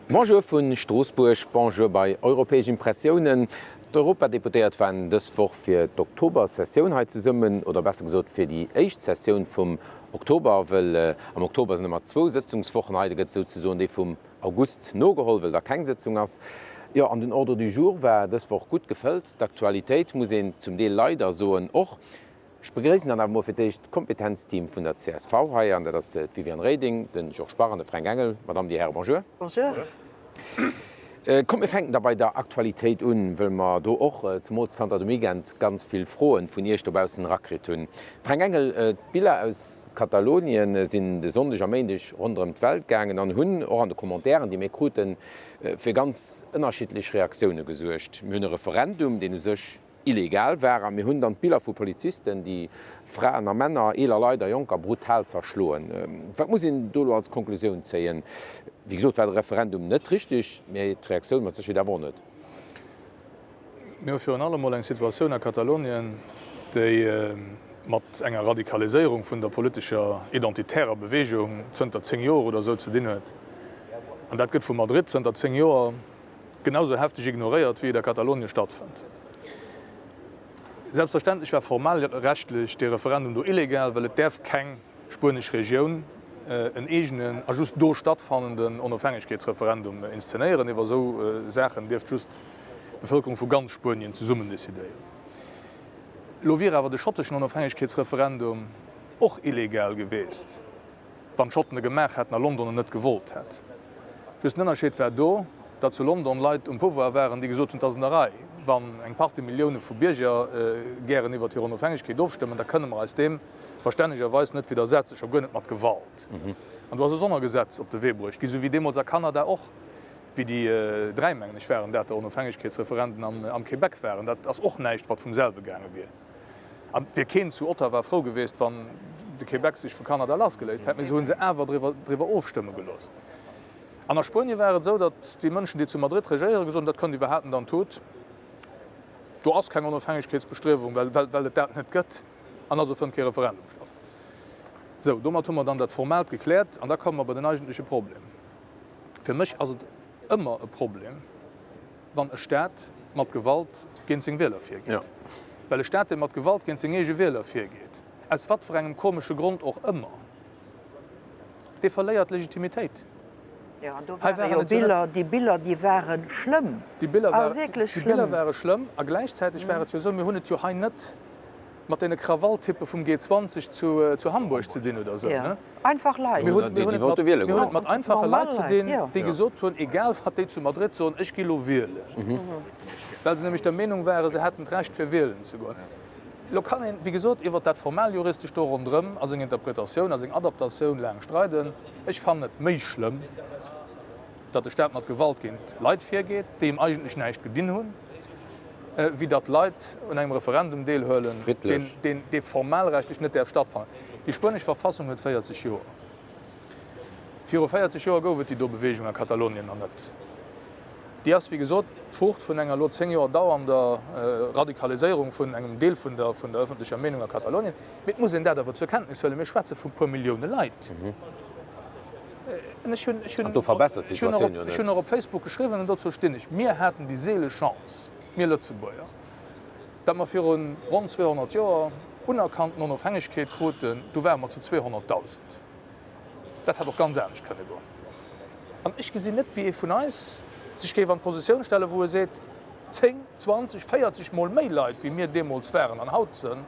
Bonjour vu Stroossbuerg, Bonjour bei Europäesch Impressiounen. D'Europadeputéiert waren dës Woch fir d'Oktobersessioun hei zesummen, oder besser gesot fir déi éischt Sessioun vum Oktober, wëll am Oktober sinn ëmmer zwou Sëtzungswochen hei, da gëtt souzesoen déi vum August nogeholl, wëll da keng Sëtzung ass. Jo, an den Ordre du jour war dës Woch gutt gefëllt. D'Aktualitéit, muss een zum Deel leider soen, och. Ech begréissen dann awer mol fir d'éischt d'Kompetenzteam vun der csv hei, an dat ass d'Viviane Reding, de Georges Bach an de Fränk Engel. Madame, Dir Häre, bonjour. Bonjour. Kommt, mir fänken da bei der Aktualitéit un, wëll mer do och, zemools zanter dem Weekend, ganz vill Froen vun Iech dobaussen erakritt hunn. Fränk Engel, d'Biller aus Katalonien sinn de Sonndeg a Méindeg ronderëm d'Welt gaangen an hunn, och an de Commentairen, déi mir kruten, fir ganz ënnerschiddlech Reaktioune gesuergt. Mir hunn e Referendum, deen u sech illegal war a mir hunn dann d'Biller vu Polizisten, déi Fraen a Männer, eeler Leit a Jonker brutal zerschloen. Wat muss een do elo als Konklusioun zéien? Wéi gesot war de Referendum net richteg, mä d'Reaktioun mat Sécherheet awer och net. Mir hu virun allem mol eng Situatioun a Katalonien, déi mat enger Radikaliséierung vun der politescher identitärer Beweegung zënter 10 Joer oder esou ze dinn huet. An dat gëtt vu Madrid zënter 10 Joer genau sou hefteg ignoréiert, wéi et a Katalonien stattfënnt. Selbstverständlech war formell rechtlech dee Referendum do illegal, well et däerf keng spuenesch Regioun en eegenen a just do stattfannenden Onofhängegkeetsreferendum inszenéieren. Iwwer esou Saachen dierft just d'Bevëlkerung vu ganz Spuenien zesummen decidéieren. Elo wier awer de schotteschen Onofhängegkeetsreferendum och illegal geweest. wann d'Schotten e gemaach hätten a London en net gewollt hätt. Just den Ënnerscheed war do, datt zu London Leit um Pouvoir waren, déi gesot hunn, 't ass an der Rei, wann eng Partie Millioune vu Bierger gären iwwert hir Onofhängegkeet ofstëmmen, da kënne mer eis deem verstännegerweis net widdersetzen, scho guer net mat Gewalt. An do ass e Sonnergesetz op de Wee bruecht ginn, esou wéi deemools a Kanada och, wéi déi dräi, mengen ech waren dat, Onofhängegkeetsreferenden am Québec waren. Dat ass och näischt, wat vum selwe gaange wier. An et wier keen zu Ottawa frou gewiescht, wann de Québec sech vu Kanada lassgeléist hätt, mee se hu se awer driwwer ofstëmme gelooss. An a Spuenie war et esou, datt déi Mënschen, déi zu Madrid regéieren, gesot hunn, dat kënnt iwwerhaapt net an d'Tut, do ass keng Onofhängegkeetsbestriewung, well et dat net gëtt, an also fënnt kee Referendum statt. Sou, domat hu mer dann dat Formaalt gekläert an da komme mer bei den eigentleche Problem. Fir mech ass et ëmmer e Problem, wann e Staat mat Gewalt géint seng Wieler virgeet. Well e Staat, dee mat Gewalt géint seng eege Wieler virgeet, aus wat fir engem komesche Grond och ëmmer, dee verléiert Legitimitéit. Jo, an do ware jo Biller, déi Biller, déi ware schlëmm, déi Biller ware schlëmm a gläichzäiteg war et jo esou, mir hunn et jo hei net mat deene Krawalltyppe vum G20 zu Hamburg ze dinn oder esou. Einfach Leit. Mir hunn et mat einfache Leit ze dinn, déi gesot hunn, egal wat déi zu Madrid soen, ech gi lo wielen. Well se nämlech der Meenung waren, se hätten d'Recht fir wielen ze goen. Lo kann een, wéi gesot, iwwert dat Formaljuristescht do ronderëm a seng Interpretatioun a seng Adaptatioun laang streiden. Ech fannen et méi schlëmm, datt de Staat mat Gewalt géint Leit virgeet, déi em eigentlech näischt gedinn hunn, wéi datt Leit un engem Referendum deelhuelen, deen dee formalrechtlech net däerf stattfannen. Déi spuenesch Verfassung huet 40 Joer. Viru 40 Joer gouf et déi do Beweegung a Katalonien nach net. Déi ass, wéi gesot, d'Fruucht vun enger elo 10 Joer dauernder Radikaliséierung vun engem Deel vun der ëffentlecher Meenung a Katalonien. Mee et muss een dat awer zur Kenntnis huelen, Mir schwätze vu puer Millioune Leit. Ech hunn An do verbessert d'Situatioun jo net. Ech hunn och op Facebook geschriwwen, an dozou stinn ech, Mir haten déi seele Chance, mir Lëtzebuerger, datt mer viru ronn 200 Joer unerkannten Onofhängegkeet kruten. Du ware mer zu 200.000. Dat hätt och ganz anescht kënne goen. An ech gesinn net, wéi ee vun eis sech géif an d'Positioun stellen, wou e seet, 10, 20, 40 Mol méi Leit, wéi mir deemools waren an haut sënn,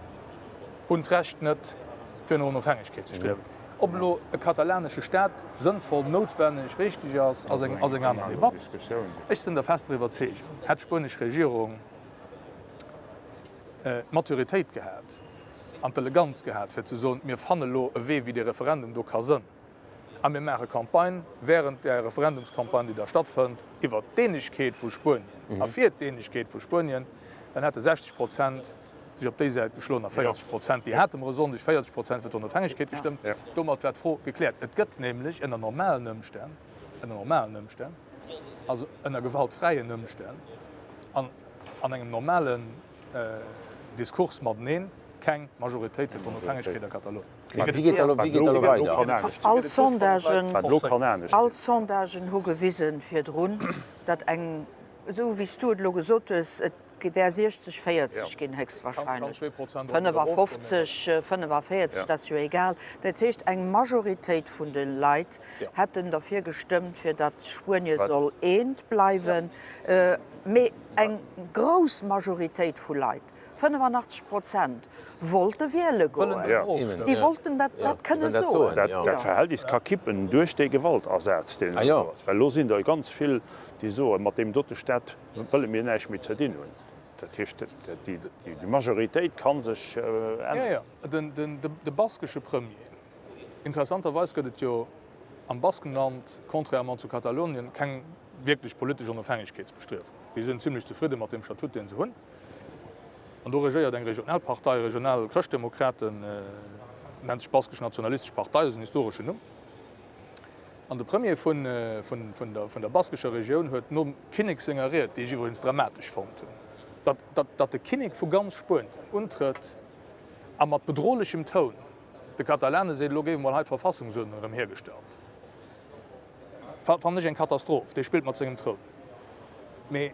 hunn d'Recht net, fir no Onofhängegkeet ze striewen. Ob elo e katalanesche Staat sënnvoll, noutwenneg, richteg ass, ass eng ass eng aner Debatt. Ech sinn der fester Iwwerzeegung, hätt d'spuenesch Regierung d'Maturitéit gehat an d'Eleganz gehat, fir ze soen, mir fanne lo e Wee, wéi dee Referendum do ka sënn, a mir maache Campagne während där Referendumscampagne, déi da stattfënnt, iwwert d'Eenegkeet vu Spuenien a fir d'Eenegkeet vu Spuenien, dann hätte 60 Prozent sech op déi Säit geschloen a 40 Prozent, déi hate mer e Sonndeg, 40 Prozent fir d'Onofhängegkeet gestëmmt. Domat war d'Fro gekläert. Et gëtt nämlech ënner normalen Ëmstänn, ënner normalen Ëmstänn, also ënner gewaltfräien Ëmstänn an an engem normalen Diskurs mateneen, keng Majoritéit fir d'Onofhängegkeet a Katalonien. Wéi geet dat elo weider? All Sondagen, all Sondagen hu gewisen virdrun, datt eng, esou wéi s du et elo gesot hues, et wär 60, 40 ginn héchstwahrscheinlech, 55, 45, dat ass jo egal. Dat heescht, eng Majoritéit vun de Leit hätten derfir gestëmmt, fir datt Spuenie soll eent bleiwen. Mee eng grouss Majoritéit vu Leit, 85 Prozent, wollte wiele goen. Déi wollten dat kënne soen. Dat Verhältnis ka kippen duerch dee Gewaltasaz, deen elo ass. Well elo sinn der ganz vill, déi soen, mat deem dote Staat wëlle mir näischt méi ze dinn hunn. Dat heescht, déi Majoritéit ka sech änneren. De baskesche Premier, interessanterweis gëtt et jo am Baskenland, contrairement zu Katalonien, keng wierklech politesch Onofhängegkeetsbestriewung. Déi sinn zimlech zefridde mat deem Statut, dee se hunn. An do regéiert eng regional Partei, regional Chrëschtdemokraten, nennt sech Baskesch Nationalistesch Partei, ass en historeschen Numm. An de Premier vun der baskescher Regioun huet nom Kinnek senger Ried, déi ech iwwregens dramatesch fonnt hunn, datt de Kinnek vu ganz Spuenien untrëtt a mat bedrohlechem Toun de Katalane seet, elo géif emol hei d'Verfassungsuerdnung erëm hiergestallt, fannen ech eng Katastroph. Dee spillt mat sengem Troun. Mee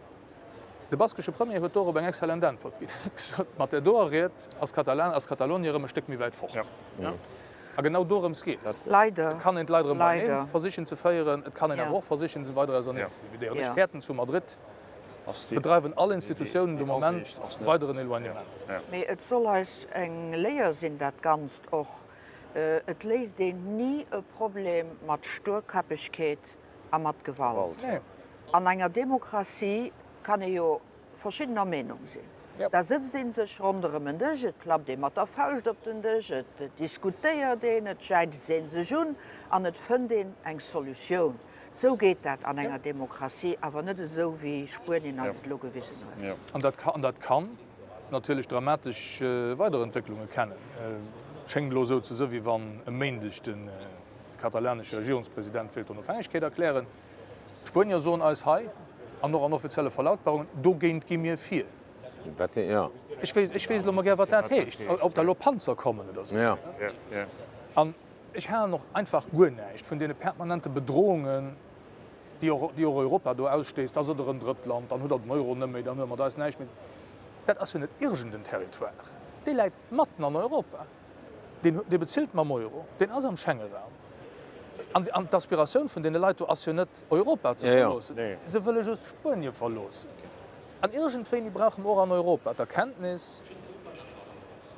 de baskesche Premier huet dorop eng exzellent Äntwert ginn. En huet gesot, mat där doer Ried ass Katalan, ass Katalonie erëm e Stéck méi wäit fort. A genau dorëms geet et. Leider. Et kann een d'Leit erëm beieneen versichen ze féieren, et kann een awer och versichen, se weider auserneen ze dividéieren. Ech fäerten, zu Madrid bedreiwen all Institutiounen de Moment weideren Eloignement. Mee et soll eis eng Léier sinn, dat Ganzt och. Et léist een ni e Problem mat Sturkäppegkeet a mat Gewalt. An enger Demokratie kann ee jo verschiddener Meenung sinn. Da sëtzt ee sech ronderëm en Dësch, et klappt ee mat der Fauscht op den Dësch, et diskutéiert een, et jäizt ee sech un an et fënnt een eng Solutioun. Esou geet dat an enger Demokratie, awer net esou, wéi Spuenien eis et elo gewisen huet. An dat kann natierlech dramatesch Weiderentwécklunge kennen. Et schéngt elo esou ze sinn, wéi wann e Méindeg de katalanesche Regierungspresident wéilt d'Onofhängegkeet erklären. D'Spuenier soen eis hei, an och an offizielle Verlautbarungen, dogéint gi mir vir. Ech wéisst elo mol gär, wat dat heescht, ob da elo Panzer kommen oder esou. An ech halen och einfach guer näischt vun deene permanente Bedrohungen, déi och Europa do ausstéisst, da sot Der en Drëttland, dann hutt Der den Euro net méi, dann huet mat eis näischt méi. Dat ass jo net iergend en Territoire, dee läit matten an Europa. Deen, dee bezilt mam Euro, deen ass am Schengeraum. An, an d'Aspiratioun vun deene Leit do ass jo net, Europa ze verloossen. Se wëlle just Spuenie verloossen. An iergendwéini brauche mer och an Europa d'Erkenntnis,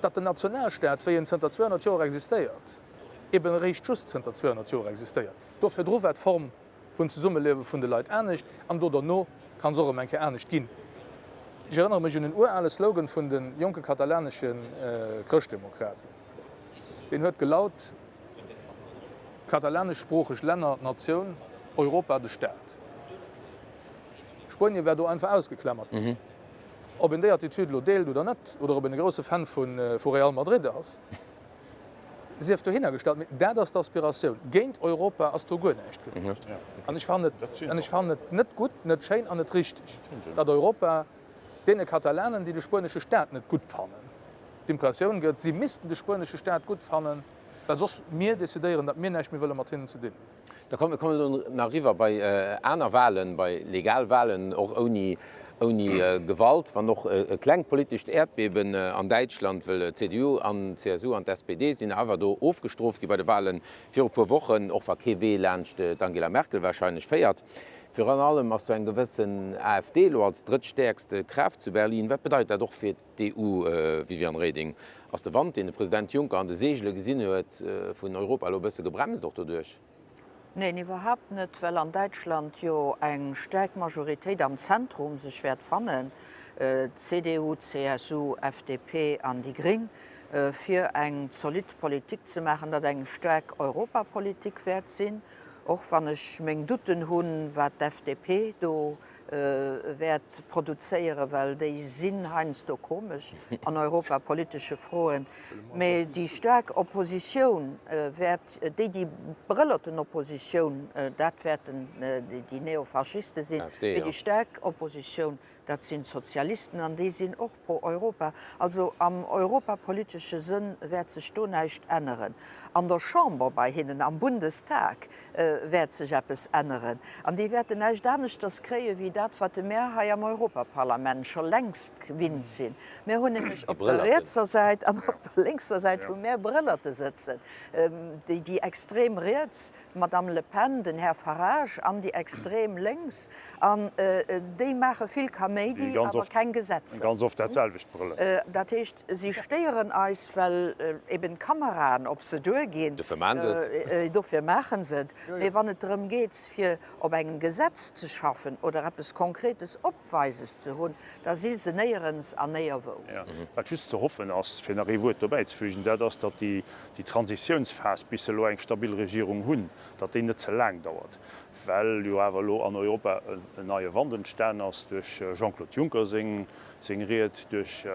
datt den Nationalstaat, wéi en zënter 200 Joer existéiert, eben eréischt just zënter 200 Joer existéiert. Do virdru war d'Form vun Zesummeliewe vun de Leit anescht an do derno kann se och erëm eng Kéier anescht ginn. Ech erënnere mech un en urale Slogan vun de jonke katalanesche Chrëschtdemokraten, deen huet gelaut, Katalaneschsproocheg Länner, d'Natioun, Europa, de Staat. Spuenie war do einfach ausgeklammert. Ob een déi Attitüd elo deelt oder net, oder ob een e grousse Fan vu Real Madrid ass, Sief dohinner gestallt, mee dat ass d'Aspiratioun. Géint Europa ass do guer näischt gewiescht. An ech fannen et, an ech fannen et net gutt, net schéin an net richteg, datt Europa deene Katalanen, déi de spuenesche Staat net gutt fannen, d'Impressioun gëtt, si missten de spuenesche Staat gutt fannen, well soss mir decidéieren, datt mir näischt méi wëlle mat hinnen ze dinn hunn. Da kommen, mir kommen elo nach eriwwer bei aner Wahlen, bei legal Wahlen, och ouni, ouni Gewalt, wann och e klengt politescht Äerdbeben an Däitschland, wëll d'CDU an d'CSU an d'SPD sinn awer do ofgestrooft gi bei de Wahlen viru puer Wochen, och wa kee Wee laanscht d'Angela Merkel wahrscheinlech féiert. Virun allem ass do eng gewëssen AfD elo als drëttstäerkst Kraaft zu Berlin. Wat bedeit dat och fir D'EU, Viviane Reding, ass de Wand, deen de President Juncker an de Seegele gesinn huet, vun Europa elo e bësse gebremst och doduerch? Neen, iwwerhaapt net, well an Däitschland jo eng staark Majoritéit am Zentrum sech wäert fannen, CDU, CSU, FDP an déi Gréng, fir eng zolidd Politik ze maachen, dat eng staark Europapolitik wäert sinn. Och wann ech meng Doutten hunn, wat d'FDP do wäert produzéieren, well déi sinn heiansdo komesch an europapolitesche Froen, mä déi staark Oppositioun wäert, déi déi brëllerten Oppositioun, dat wäerten déi Neofaschiste sinn, mä déi staark Oppositioun, dat sinn d'Sozialisten an déi sinn och pro Europa. Also am europapolitesche Sënn wäert sech do näischt änneren. An der Chamber bei hinnen, am Bundestag, wäert sech eppes änneren. An déi wäerten näischt aneschters kréie wéi dat, wat mär hei am Europaparlament scho längst gewinnt sinn. Mär hunn nämlech op der rietser Säit an op der lénkser Säit hu mär Brëllerte sëtzen, déi extrem riets, D'Madame Le Pen, den Här Farage an déi extrem lénks, an déi maache vill Kaméidi, awer keng Gesetzer. Ganz oft dat selwecht brëllen. Dat heescht, si stéieren eis, well eben d'Kameraen op se duerginn. Dofir maachen se et. Dofir maachen se et. Mee wann et drëm geet, fir op engem Gesetz ze schaffen oder eppes Konkretes Opweises ze hunn, da si se néierens an néierwou. Wat just ze hoffen ass, fir nach ee Wuert dobäizefügen, dat ass, datt déi déi Transitiounsphas, bis se elo eng stabil Regierung hunn, datt déi net ze laang dauert, well jo awer elo an Europa en neie Wand entstan ass duerch Jean-Claude Juncker seng Ried, duerch,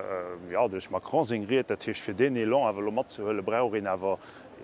jo, duerch Macron seng Ried. Dat heescht, fir deen Elan awer elo matzehuelen, brauch een awer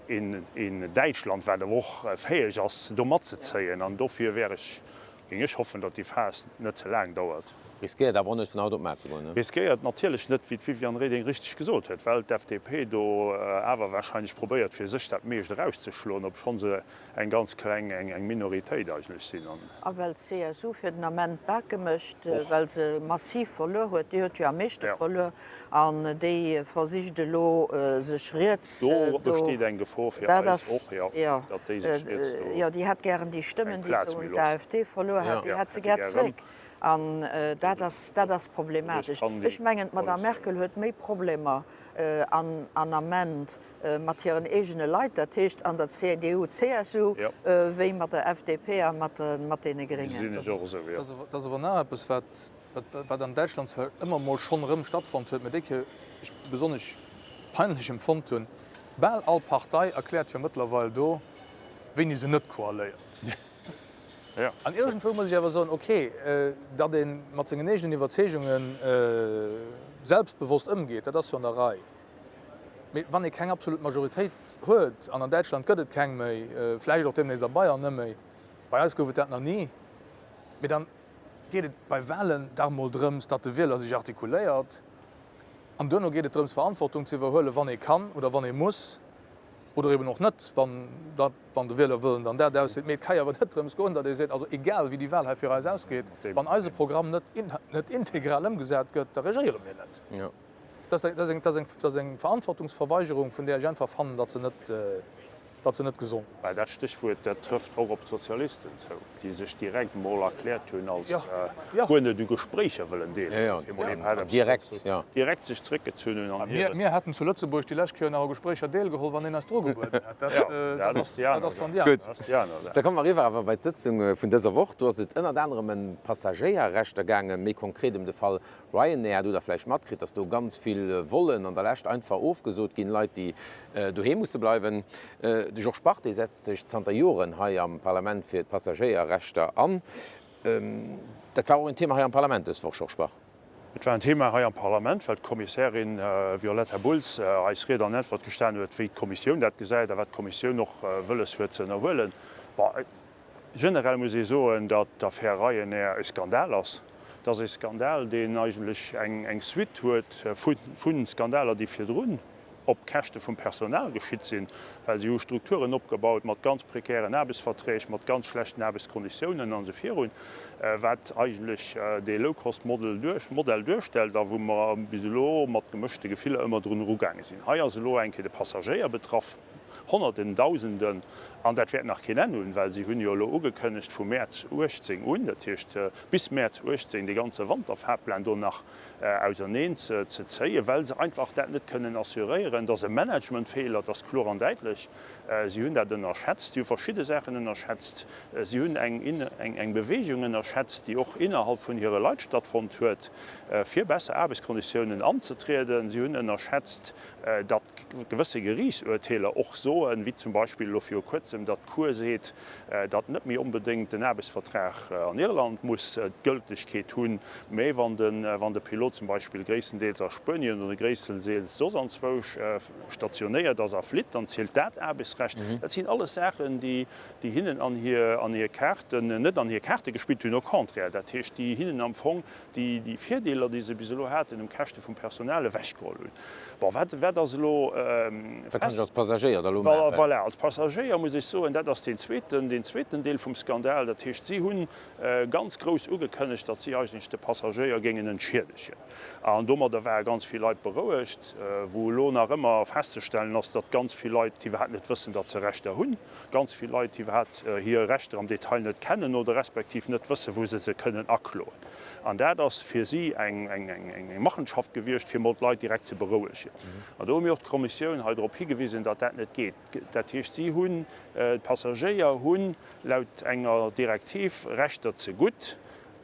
een Däitschland, wat awer och fäeg ass, do matzezéien. An dofir wär ech Géing ech hoffen, datt déi Phas net ze laang dauert. Riskéiert awer och net vun haut op mar ze goen, ne? Riskéiert natierlech net, wéi d'Viviane Reding richteg gesot huet, well d'FDP do awer warscheinlech probéiert, fir sech dat meescht erauszeschloen, obschonn se eng ganz kleng, eng Minoritéit eigentlech sinn. An. A well d'CSU fir den Ament Bake mécht, well se massiv verluer huet, déi huet jo am meeschte verluer, An déi versicht elo sech riets do. Do besteet eng Gefor fir eis och, jo, datt déi sech riets do. Jo, déi hätt gären déi Stëmmen, déi se un d'AfD verluer hat, déi hätt se gär zréck. An dat ass, dat ass problematesch. Ech mengen, d'Madame Merkel huet méi Problemer an Ament mat hiren eegene Leit, dat heescht an der CDU, CSU, wéi mat der FDP a mat deene Gréngen. Dat ass awer nach eppes, wat Wat an Däitschland zwar ëmmer mol schonn erëm stattfonnt huet, mä déi Kéier ech besonnesch peinlech empfonnt hunn, bal all Partei erkläert jo mëttlerweil do, wéini se net koaléiert. An iergendwou muss ech awer soen, ok, datt ee mat sengen eegenen Iwwerzeegunge selbstbewosst ëmgeet, dat ass jo an der Rei. Mee wann ee keng absolut Majoritéit huet, an an Däitschland gëtt et keng méi, vläicht och deemnächst a Bayern net méi, bei eis gouf et dat nach ni, mee dann, geet et bei Wahlen dach mol drëms, datt de Wieler sech artikuléiert. An duerno geet et drëms, Verantwortung ze iwwerhuelen, wann ee kann oder wann ee muss, oder eben och net, wann dat, wann de Wielerwëllen dann dat ausseet. Mee et ka jo awer net drëms goen, datt ee seet, also egal wéi déi Wahl hei fir eis ausgeet, wann eise Programm net net integral ëmgesat gëtt, da regéiere mir net. Dat ass eng Verantwortungsverweigerung, vun där ech einfach fannen, datt se net. Datt se net gesond ass. Mä dat Stéchwuert, dat trëfft och op d'Sozialisten zou, déi sech direkt emol erkläert hunn als guer net u Gespréicher wëllen deelhuelen, fir emol iwwerhaapt eppes ze soen, direkt sech zréckgezunn hunn an hire. Mir hätten zu Lëtzebuerg déi lescht Kéier nach u Gespréicher deelgeholl, wann een eis dru gebueden hätt. Dat ass dann déi aner Saach. Gutt, da komme mer eriwwer awer bei d'Sëtzung vun dëser Woch. Do ass et ënnert anerem ëm d'Passagéierrechter gaangen, méi konkret ëm de Fall Ryanair. Hutt Der vläicht matkritt, dass do ganz vill Vollen an der Lescht einfach ofgesot ginn, Leit, déi doheem musse bleiwen. De Georges Bach, dee setzt sech zanter Joren hei am Parlament fir d'Passagéierrechter an. Dat war och en Thema hei am Parlament dës Woch, Georges Bach. Et war en Thema hei am Parlament, well d'Kommissärin Violetta Bulc eis Ried an Äntwert gestan huet, wéi d'Kommissioun dat gesäit a wat d'Kommissioun och wëlles huet ze ënnerhuelen. Generell muss ee soen, datt d'Affär Ryanair e Skandal ass. Et ass e Skandal, deen eigentlech eng Suite huet vu Skandaler, déi virdrun op Käschte vum Personal geschitt sinn, well si hu Strukturen opgebaut mat ganz prekären Aarbechtsverträg, mat ganz schlechten Aarbechtskonditiounen an esou virun, wat eigentlech dee Low-Cost-Model duerstellt a wou mer bis elo mat gemëschte Gefiller ëmmer drun erugaange sinn. Hei ass elo eng Kéier de Passagéier betraff. Honnerten, Dausenden, an dat wäert nach keen Enn hunn, well si hunn jo elo ugekënnegt, vu Mäerz 18 un, dat heescht bis Mäerz 18, dee ganze Wanterfahrplan do nach auserneen ze zéien, well se einfach dat net kënnen assuréieren. Dat ass e Managementfeeler, dat ass kloer an däitlech. Si hunn dat ënnerschätzt, si hu verschidde Saachen ënnerschätzt, si hunn eng Bewegung ënnerschätzt, déi och innerhalb vun hire Leit stattfonnt huet, fir besser Aarbechtskonditiounen anzetrieden. Si hunn ënnerschätzt, datt gewësse Geriichtsurteeler och soen. Froen, wéi zum Beispill elo viru Kuerzem, datt d'Cour seet, datt net méi onbedéngt den Aarbechtsvertrag an Irland muss d'Gëltegkeet hunn, mä wann de Pilot zum Beispill gréisstendeels a Spuenien oder gréisstendeels soss anzwousch stationéiert ass a flitt, dann zielt dat Aarbechtsrecht. Dat sinn alles Saachen, déi hinnen an hir Kaarten, net an hir Kaarte gespillt hunn, au contraire, dat heescht, déi hinnen am Fong déi Virdeeler, déi se bis elo haten, um Käschte vum Personal ewechgeholl hunn. Bon, wat, wat ass elo Wat kann ech als Passagéier da elo maachen? Voilà, als Passagéier muss ech soen, dat ass deen zweeten, deen zweeten Deel vum Skandal. Dat heescht, si hu ganz grouss ugekënnegt, datt si eigentlech de Passagéier géingen entschiedegen. An domadder ware ganz vill Leit berouegt, wou elo nach ëmmer festzestellen ass, datt ganz vill Leit iwwerhaapt net wëssen, datt se Rechter hunn. Ganz vill Leit iwwerhaapt hir Rechter am Detail net kennen oder respektiv net wëssen, wou se se kënnen akloen. An dat ass fir si eng Machenschaft gewiescht, fir emol d'Leit direkt ze berouegen. An do hu mir och d'Kommissioun hei drop higewisen, datt dat net geet. Dat heescht, si hunn, d'Passagéier hunn laut enger Direktiv Rechter zegutt,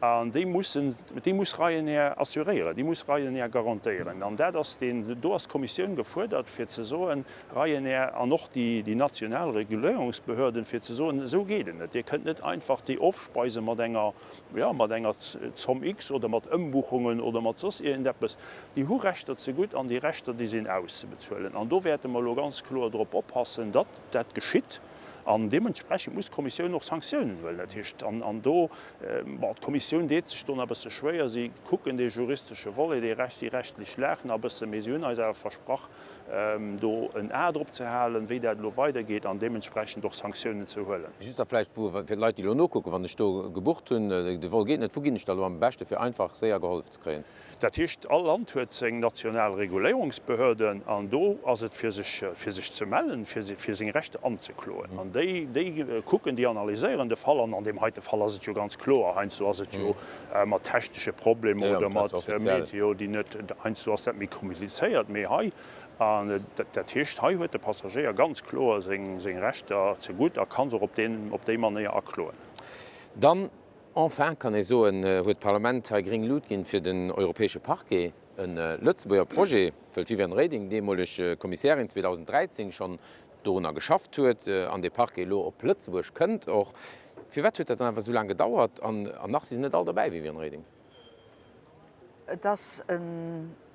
An déi mussen, déi muss Ryanair assuréieren, déi muss Ryanair garantéieren. An dat ass deen, do ass d'Kommissioun gefuerdert, fir ze soen, Ryanair an och déi, déi national Reguléierungsbehörden, fir ze soen, esou geet et net. Dir kënnt net einfach déi ofspeise mat enger, jo, mat enger Zomm X oder mat Ëmbuchungen oder mat soss iergendeppes. Déi hu Rechter zegutt an déi Rechter, déi sinn auszebezuelen. An do wäerte mer elo ganz kloer drop oppassen, datt dat geschitt. An deementsprechend muss d'Kommissioun och Sanktiounen huelen. Dat heescht, an do, bon, d'Kommissioun deet sech do nach e bësse schwéier, si kucken dee juristesche Volet, déi rechtlech Lag nach e bëssen, mee si hunn eis awer versprach, do en A drop ze halen, wéi dat elo weidergeet an deementsprechend och Sanktiounen ze huelen. Just da vläicht, wou, fir d'Leit, déi elo nokucken, wann ech do gebucht hunn, de Vol geet net, wou ginn ech da elo am beschte fir einfach séier gehollef ze kréien? Dat heescht, all Land huet seng national Reguléierungsbehörden an do ass et fir sech, fir sech ze mellen, fir, fir seng Rechter anzekloen. An déi, déi kucken, déi analyséieren de Fall an an deem heite Fall ass et jo ganz kloer, heiansdo ass et jo mat technesche Problemer oder mat Meteo, déi net, heiansdo ass dat méi komplizéiert, mee hei, an dat heescht, hei huet de Passagéier ganz kloer seng, seng Rechter zegutt a ka se och op deen, op déi Manéier akloen. Dann Enfin kann ee soen, huet d'Parlament hei gréng Lut ginn fir den europäesche Parquet, e Lëtzebuerger Projet, wëll d'Viviane Reding, deemoleg Kommissärin 2013, schonn dorunner geschafft huet an dee Parquet elo op Lëtzebuerg kënnt och. Firwat huet dat dann awer esou laang gedauert an nach si se net all derbäi, Viviane Reding? Et ass e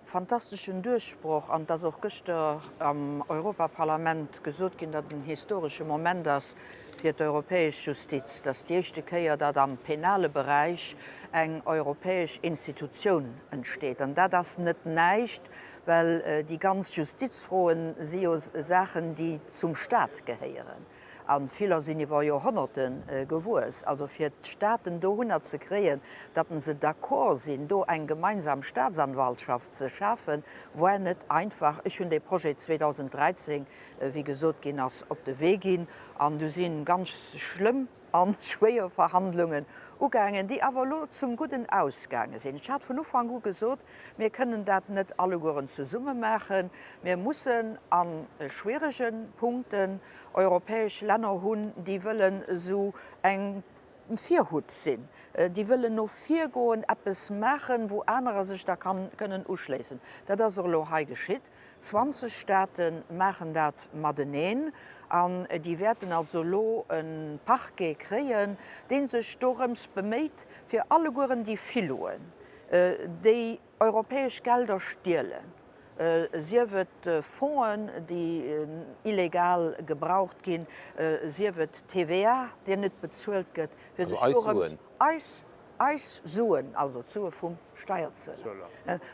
fantasteschen Duerchbroch an et ass och gëschter am Europaparlament gesot ginn, datt et en historesche Moment ass fir d'europäesch Justiz. Et ass déi éischte Kéier, datt am penale Beräich eng europäesch Institutioun entsteet. An dat ass net näischt, well déi ganz Justizfroen si jo Saachen, déi zum Stat gehéieren. A viller sinn iwwer Joerhonnerte gewuess. Also fir d'Staaten dohunner ze kréien, datt se d'accord sinn, do eng gemeinsam Staatsanwaltschaft ze schafen, war net einfach. Ech hunn dee Projet 2013, wéi gesot ginn ass, op de Wee ginn. An du si ganz schlëmm a schwéier Verhandlungen ugaangen, déi awer elo zum Gudden ausgaange sinn. Ech hat vun Ufank u gesot, mir kënnen dat net allegueren zesumme maachen. Mir mussen a schwierege Punkten europäesch Länner hunn, déi wëllen esou eng Virhut sinn, déi wëllen no vir goen, eppes maachen, wou anerer sech da kënnen uschléissen. Dat ass och elo hei geschitt. 20 Staate maachen dat mateneen an déi wäerten also elo e Parquet kréien, dee sech dorëms beméit, fir allegueren déi Filoen, déi europäesch Gelder stielen, sief et Fongen, déi illegal gebraucht ginn, sief et TVA, déi net bezuelt gëtt, fir sech dorëms, eis, eis Suen, also d'Sue vum Steierzueler,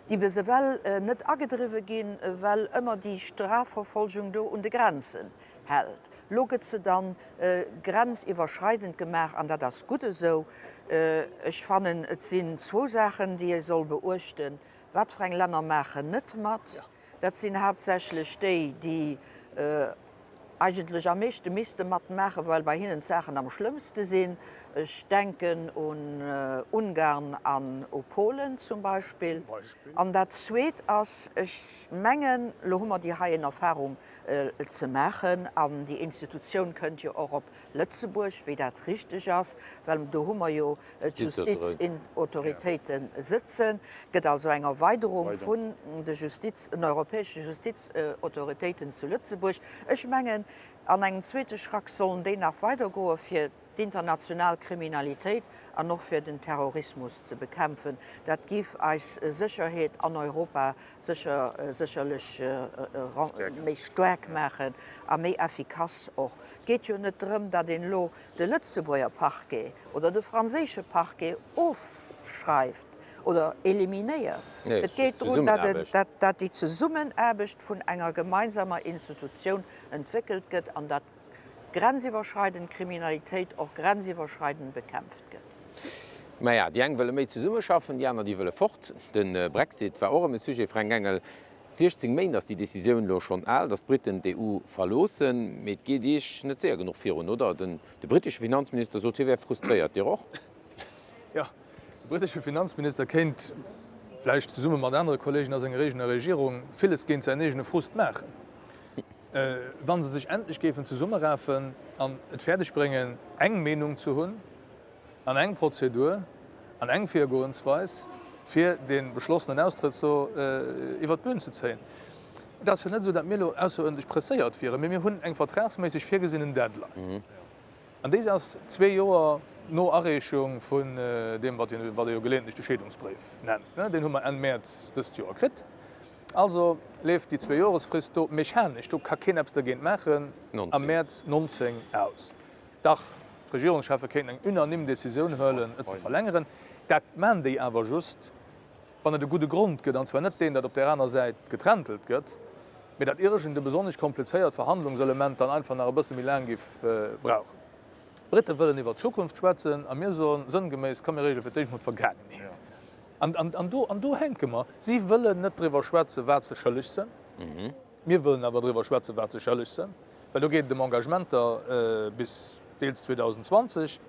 déi bis ewell net agedriwwe ginn, well ëmmer déi Strafverfolgung do un de Grenzen hält. Lo gëtt se dann grenziwwerschreidend gemaach an dat ass gutt esou. Ech fannen, et sinn zwou Saachen, déi ee soll beuechten. Wat fir eng Länner maachen net mat? Dat sinn haaptsächlech déi, déi eigentlech am meeschte misste matmaachen, well bei hinnen d'Saachen am schlëmmste sinn. Ech denken un Ungarn an u Polen zum Beispill. An dat Zweet ass, ech mengen, elo hu mer déi heien Erfahrung ze maachen, an déi Institutioun kënnt jo och op Lëtzebuerg, wéi dat richteg ass, well do hu mer jo d'Justizautoritéite sëtzen, gëtt also eng Erweiderung vun de Justiz, den europäesche Justizautoritéiten zu Lëtzebuerg. Ech mengen, An engem zweete Schrack sollen déi nach weidergoe fir d'international Kriminalitéit an och fir den Terrorismus ze bekämpfen. Dat géif eis Sécherheet an Europa sécher sécherlech méi staark maachen a méi effikass och. Et geet jo net drëm, datt een elo de Lëtzebuerger Parquet oder de franséische Parquet ofschreift oder eliminéiert. Et geet drun, datt déi Zesummenaarbecht vun enger gemeinsamer Institutioun entwéckelt gëtt an datt grenziwwerschreidend Kriminalitéit och grenziwwerschreidend bekämpft gëtt. Maja, déi eng wëlle méi zesummeschaffen, déi aner déi wëlle fort. De Brexit war och erëm e Sujet, Fränk Engel. 16 Méint ass déi Decisioun elo schonn al, datt d'Briten d'EU verloossen. Mee et geet Iech net séier genuch virun, oder? Den de britesche Finanzminister sot, hie wär frustréiert. Dir och? Jo, de britesche Finanzminister kéint vläicht zesumme mat anere Kollegen a senger eegener Regierung villes géint säin eegene Frust maachen. Wa se sech endlech géifen zesummerafen an et fäerdeg bréngen, eng Meenung ze hunn an eng Prozedur an eng Virgoensweis, fir dee beschlossenen Austrëtt do iwwert d'Bühn ze zéien. Et ass jo net esou, datt mir elo ausseruerdentlech presséiert wieren, mee mir hunn eng vertragsméisseg virgesinnen Deadline. An déi ass zwee Joer no Areechung vun deem, wat ee jo geleeëntlech de Scheedungsbréif nennt. Deen hu mer Enn Mäerz dëst Joer kritt. Also leeft déi Zweejoresfrist do mechanesch, do ka keen eppes dergéint maachen, am Mäerz 19 aus. Dach, d'Regierungscheffe kéinten eng unanime Decisioun huelen, et ze verlängeren. Dat maachen déi awer just, wann et e gudde Grond gëtt, an zwar net deen, datt op där aner Säit getrentelt gëtt, mee datt iergend e besonnesch komplizéiert Verhandlungselement dann einfach nach e bësse méi laang géif brauchen. D'Brite wëllen iwwer d'Zukunft schwätzen a mir soen sënngeméiss, Komm mir reegele fir d'éischt mol d'Vergaangenheet. An do, an do hänke mer. Si wëllen net driwwer schwätzen, wat se schëlleg sënn. Mir wëllen awer driwwer schwätzen, wat se schëlleg sënn, well do geet et ëm Engagementer bis deels 2020.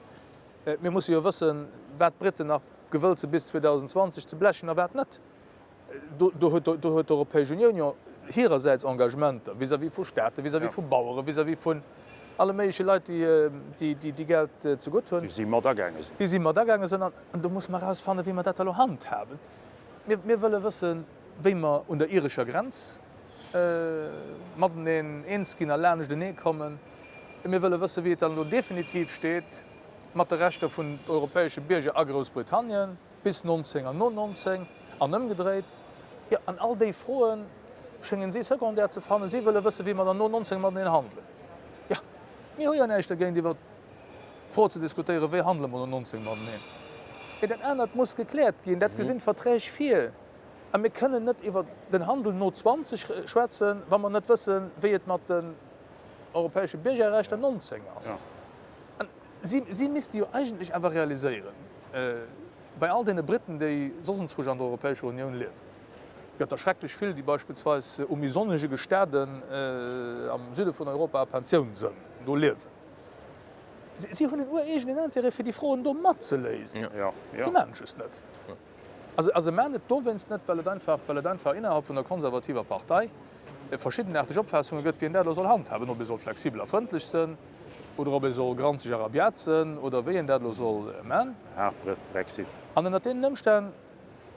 Mir musse jo wëssen, wat d'Briten nach gewëllt si bis 2020 ze blechen a wat net. Do, do huet, do huet d'Europäesch Unioun jo hirersäits Engagementer vis-à-vis vu Staaten, vis-à-vis vu Baueren, vis-à-vis vun alle méigleche Leit, déi, déi, déi Geld zegutt hunn. Déi si mat agaange sinn. Déi si mat agaange sinn. An do musse mer erausfannen, wéi mer dat da elo handhaben. Mir, mir wëlle wëssen, wéi mer un der irescher Grenz mateneen eens ginn a laanschtenee kommen. Mir wëlle wëssen, wéi et dann elo definitiv steet mat de Rechter vun europäesche Bierger a Groussbritannien bis 19 an no 19 an ëmgedréit. Jo, an all déi Froe schéngen si secondaire ze fannen. Si wëlle wëssen, wéi mer dann no 19 mateneen handelen. Jo, mir hu jo näischt dergéint, iwwer d'Fro ze diskutéieren, wéi handele mer no 19 mateneen. Mee dat anert muss gekläert ginn, dat gesinn d'Verträg vir. A mir kënnen net iwwer den Handel no 20 schwätzen, wa mer net wëssen, wéi et mat den europäesche Biergerrechter 19 ass. An si, si misste jo eigentlech awer realiséieren, bei all deene Briten, déi soss enzwousch an der Europäescher Unioun liewen, gëtt der schrecklech vill, déi beispillsweis u méi sonnege Gestaden am Süde vun Europa a Pensioun sënn, do liewen. Si hunn en ureegenen Intérêt, fir déi Froen do matzeléisen. Si maachen et just net. A se maachen et dowéinst net, well et einfach, well et einfach innerhalb vun der konservativer Partei verschiddenaarteg Opfaassunge gëtt, wéi een dat elo soll handhaben, ob ee soll flexibel a frëndlech sënn oder ob ee soll granzeg a rabiat sënn oder wéi een dat elo soll maachen. Hard Brexit. An ënnert deenen Ëmstänn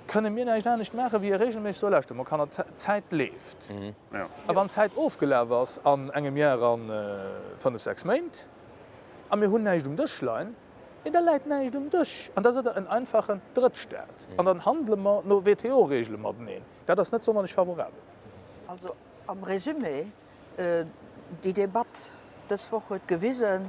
kënne mir näischt anescht maachen, wéi e regelméisseg soe, Lauschtert mol Kanner, d'Zäit leeft. A wann d'Zäit ofgelaf ass an engem Jar a fënnef, sechs Méint a mir hunn näischt um Dësch leien, mee da läit näischt um Dësch an da sidd Der en einfachen Drëttstaat an dann handele mer no WTO-Regele mateneen. Dat ass net sonnerlech favorabel. Also am Résumé, Déi Debatt dës Woch huet gewisen,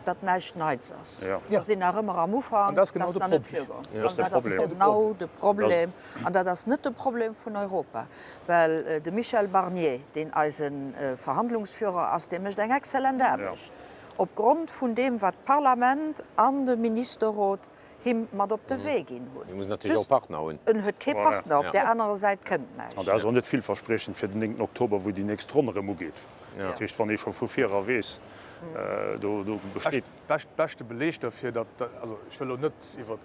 datt näischt Neits ass. Mer sinn nach ëmmer am Ufank, et ass nach net virgaangen. An dat ass genau de Problem. An dat ass net de Problem vun Europa, well de Michel Barnier, deen eise Verhandlungsführer ass, dee mécht eng exzellent Aarbecht opgrond vun deem, wat d'Parlament an de Ministerrot him mat op de Wee ginn hunn. Hie muss natierlech och Partner hunn. En huet kee Partner, op där anerer Säit kënnt näischt. An dat ass och net villverspriechend fir den 9 Oktober, wou déi nächst Ronn erëm ugeet. Dat heescht, wann ee scho vu vir era weess, do besteet. Beschte Beleg derfir, datt, also ech wëll elo net iwwer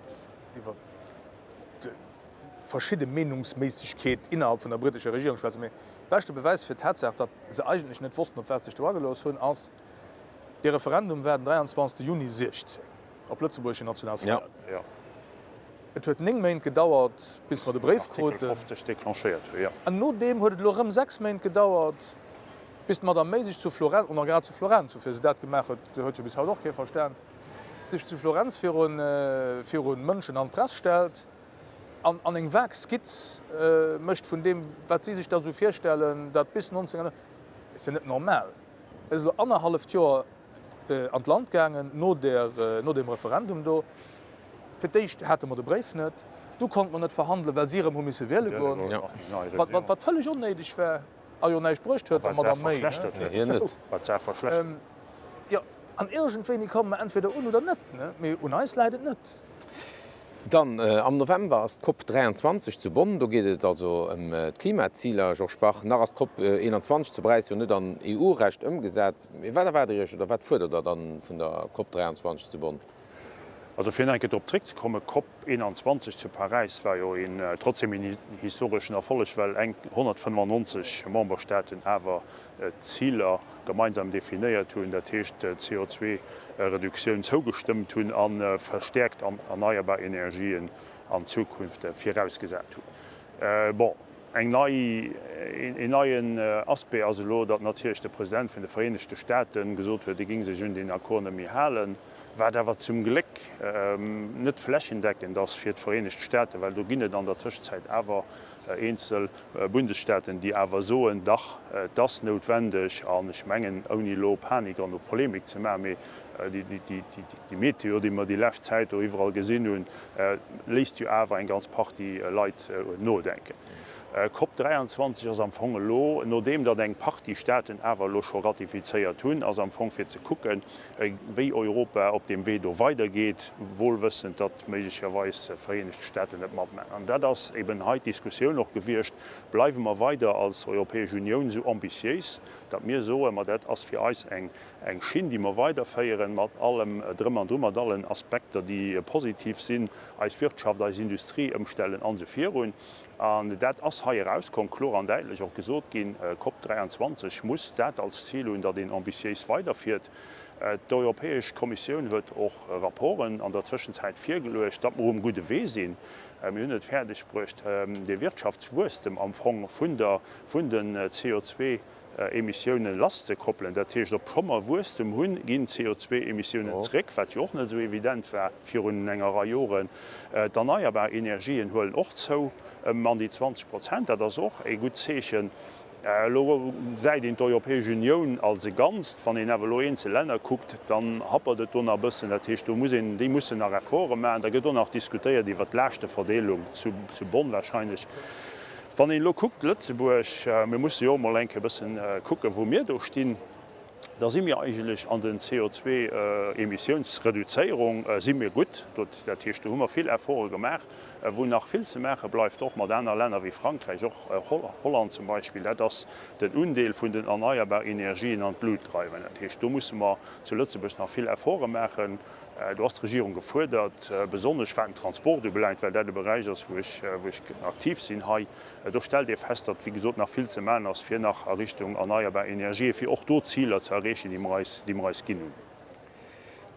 d'verschidde Meenungsméissegkeet innerhalb vun der brittescher Regierung schwätzen, mee beschte Bewäis fir d'Tatsaach, datt se eigentlech net wossten, op wat se sech do agelooss hunn, ass, Dee Referendum war den 23 Juni 16 op lëtzebuergeschen Nationalfeierdag. Et huet 9 Méint gedauert, bis mer de Bréif kruten. Artikel 50 declenchéiert hu, jo. An nodeem huet et elo erëm 6 Méint gedauert, Bis d'Madame May sech zu Florenz, oder grad zu Florenz, woufir se dat gemaach huet, huet jo bis haut och kee verstan, sech zu Florenz virun, virun Mënschen an d'Press stellt an, an eng vag Skizz mécht vun deem, wat si sech da sou virstellen, dat bis 19. Ass jo net normal. Et ass elo annerhalleft Joer an d'Land gaangen no där, no deem Referendum do. Fir d'éischt hate mer de Bréif net, du konnte mer net verhandelen, well si erëm hu misse wiele goen, wat, wat, wat vëlleg onnéideg war a jo näischt bruecht huet, der Madame May. Jo, an iergendwéini komme mer entweder un oder net, mee un eis läit et net. Dann am November ass d'Cop 23 zu Bonn. Do geet et also ëm d'Klimaziler. Georges Bach, nach ass d'Cop 21 zu Paräis jo net an EU-Recht ëmgesat. Mee wat erwaart Dir Iech oder wat fuerdert Der dann vun der Cop 23 zu Bonn? Also fir nach eng Kéier drop zréckzekommen, Cop 21 zu Paräis war jo een trotzdem een historeschen Erfolleg, well eng 195 Memberstaaten awer d'Ziler gemeinsam definéiert hunn, dat heescht d'CO2-Reduktioun zougestëmmt hunn a verstäerkt erneierbar Energien an Zukunft virausgesat hunn. Bon, eng nei, een neien Aspect ass elo, datt natierlech de President vun de Vereenegte Staate gesot huet, e géing sech un deen Accord net méi halen, wat awer zum Gléck net flächendeckend ass fir d'Vereenegt Staaten, well do ginn et an der Tëschenzäit awer eenzel Bundesstaaten, déi awer soen, dach, et ass noutwendeg. An ech mengen, ouni elo Panik an Polemik ze maachen, mee déi Meteo, déi mer déi lescht Zäit do iwwerall gesinn hunn, léisst jo awer eng ganz Partie Leit nodenken. Cop 23 ass am Fong elo, nodeem datt eng Partie Staaten awer elo scho ratifizéiert hunn, ass am Fong fir ze kucken, wéi Europa op deem Wee do weidergeet, wohlwëssend, datt méiglecherweis d'Vereenegt Staaten net matmaachen. An dat ass eben hei d'Diskussioun och gewiescht, Bleiwe mer weider als Europäesch Unioun esou ambitiéis, datt mir soen, ma dat ass fir eis eng Schinn, déi mer weiderféieren, mat allem Drëm an Dru, mat allen Aspekter, déi positiv sinn, eis Wirtschaft, eis Industrie ëmstellen an esou virun. An dat ass hei erauskomm, kloer an däitlech och gesot ginn, Cop 23 muss dat als Zil hunn, datt een ambitiéis weiderfiert. D'Europäesch Kommissioun huet och Rapporten an der Tëschenzäit virgeluecht, datt mer um gudde Wee sinn. Mir hunn et fäerdeg bruecht, dee Wirtschaftswuesstem am Fong vun der, vun den CO2 Emissiounen lasszekoppelen. Dat heescht, obscho mer Wuesstem hunn, ginn d'CO2-Emissiounen zeréck, wat jo och net esou evident war virun enger Rei Joren. D'erneierbar Energien huelen och zou, ëm an déi 20 Prozent. Dat ass och e gutt Zeechen. Elo gesäit een d'Europäesch Unioun als e Ganzt. Wann een awer elo eenzel Länner kuckt, dann happert et do nach e bëssen. Dat heescht, do muss een, déi mussen nach Efforte maachen. Da gëtt och nach diskutéiert iwwert d'Laaschteverdeelung zu Bonn wahrscheinlech. Wann een elo kuckt, Lëtzebuerg, mir musse jo och emol eng Kéier e bëssen kucken, wou mir do stinn, da si mir eigentlech an den CO2-Emissiounsreduzéierung si mir gutt. Dat heescht, do hu mer vill Efforte gemaach. Wou nach vill ze maache bleift, och mat aner Länner wéi Frankräich, och Holland zum Beispill, dat ass den Undeel vun den erneierbar Energien an d'Lut dreiwen. Dat heescht, do musse mer zu Lëtzebuerg nach vill Efforte maachen. Do ass d'Regierung gefuerdert, besonnesch wat den Transport ubelaangt, well dat e Beräich ass, wou ech, wou ech aktiv sinn hei. Do stellt ee fest, datt, wéi gesot, nach vill ze maachen ass, fir nach a Richtung erneierbar Energien, fir och do Ziler ze erreechen, déi mer eis, déi mer eis ginn hunn.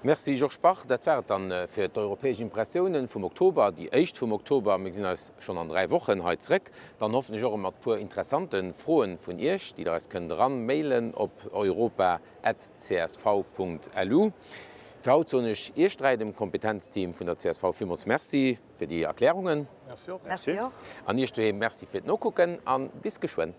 Merci Georges Bach. Dat war et dann fir d'Europäesch Impressiounen vum Oktober, déi éischt vum Oktober. Mir gesinn eis schonn an 3 Wochen hei zréck, dann hoffentlech och erëm mat puer interessante Froen vun Iech, déi der eis kënnt eran mailen op europa. At csv.lu. Fir haut soen ech Iech 3, dem Kompetenzteam vun der csv, villmools Merci fir déi Erklärungen. Merci och. An Iech doheem Merci fir d'Nokucken an bis geschwënn.